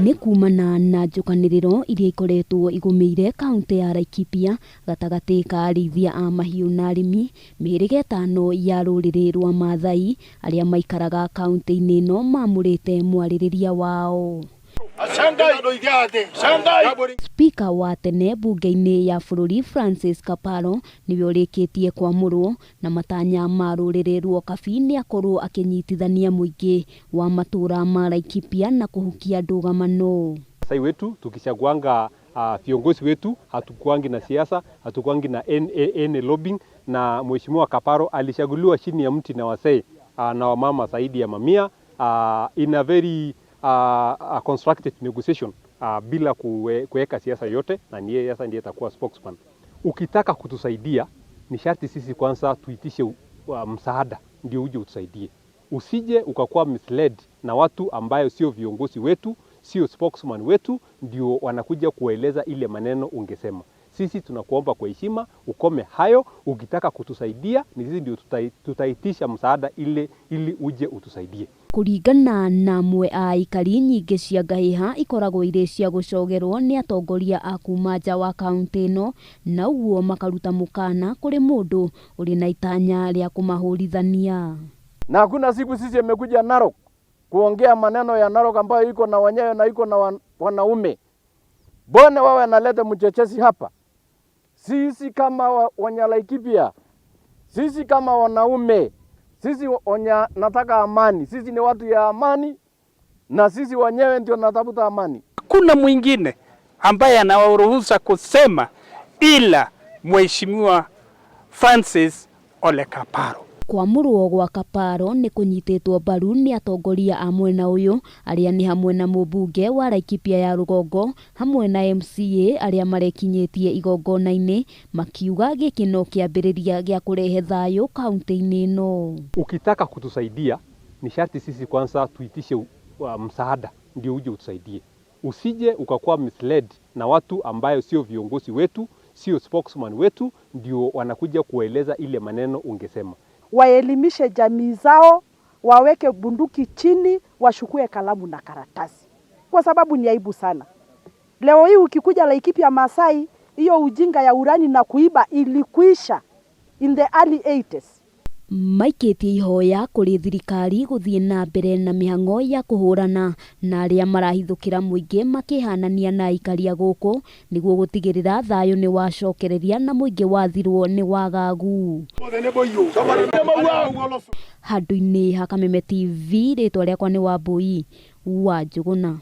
Nĩ kumana na njũkanĩrĩro iria ikoretwo igũmĩire kaunti ya Laikipia gatagatĩ ka arĩithia a mahiũ na arĩmi, mĩhĩrĩga 5 ya rũrĩrĩ rwa Maathai arĩa maikaraga kaunti-inĩ ĩno mamũrĩte mwarĩrĩria wao. Spika wa tene mbunge-inĩ ya bũrũri Francis Kaparo nĩwe ũrĩkĩtie kwamũrwo na matanya ma rũrĩrĩ rwa Okabi nĩ akorwo akĩnyitithania mũingĩ wa matũra ma Laikipia na kũhukia ndũgamano. Masai wetu tukichaguanga viongozi wetu hatukuangi na siasa, hatukuangi na any lobbying, na Mheshimiwa Kaparo alichaguliwa chini ya mti na wasee na wamama zaidi ya mamia in a very constructive negotiation bila kuweka siasa yote, na ni yeye sasa ndiye atakuwa spokesman. Ukitaka kutusaidia ni sharti sisi kwanza tuitishe msaada ndio uje utusaidie. Usije ukakuwa misled na watu ambayo sio viongozi wetu, sio spokesman wetu, ndio wanakuja kueleza ile maneno ungesema. Sisi tunakuomba kwa heshima ukome hayo. Ukitaka kutusaidia ni sisi ndio tutaitisha msaada ili uje utusaidie. Kũringana na amwe a aikari, nyingĩ cia ngahĩha ikoragwo irĩ cia gũcogerwo nĩ atongoria a kuma nja wa kaunti ĩno, na ũguo makaruta mũkana kũrĩ mũndũ ũrĩ na itanya rĩa kũmahũrithania. Na hakuna siku sisi amekuja Narok kuongea maneno ya Narok ambayo iko na wenyewe na iko na wanaume. Mbona wawe analeta mchechezi hapa? Sisi kama Wanyalaikipia, sisi kama wanaume, sisi onya nataka amani. Sisi ni watu ya amani na sisi wenyewe ndio natafuta amani. Hakuna mwingine ambaye anawaruhusa kusema ila Mheshimiwa Francis Ole Kaparo. Kwamũrwo gwa Kaparo nĩ kũnyitĩtwo mbaru nĩ atongoria a mwena ũyũ arĩa nĩ hamwe na mũmbunge wa Laikipia ya rũgongo hamwe na MCA arĩa marekinyĩtie igongona-inĩ makiuga gĩkĩ no kĩambĩrĩria gĩa kũrehe thayũ kaunti-inĩ ĩno. Ukitaka kutusaidia ni sharti sisi kwanza tuitishe msaada ndio uje utusaidie. Usije ukakuwa misled na watu ambayo sio viongozi wetu, sio spokesman wetu, ndio wanakuja kueleza ile maneno ungesema. Waelimishe jamii zao, waweke bunduki chini, wachukue kalamu na karatasi, kwa sababu ni aibu sana. Leo hii ukikuja Laikipia Masai, hiyo ujinga ya urani na kuiba ilikwisha in the early 80s. Maikĩtie ihoya kũrĩ thirikari gũthiĩ na mbere na mĩhang'o ya kũhũrana na arĩa marahithũkĩra mũingĩ makĩhanania na aikari a gũkũ nĩguo gũtigĩrĩra thayũ nĩ wacokereria na mũingĩ wathirwo nĩ wagagu. Handũ-inĩ ha Kameme TV, rĩtwa rĩakwa nĩ Wambui wa Njũgũna.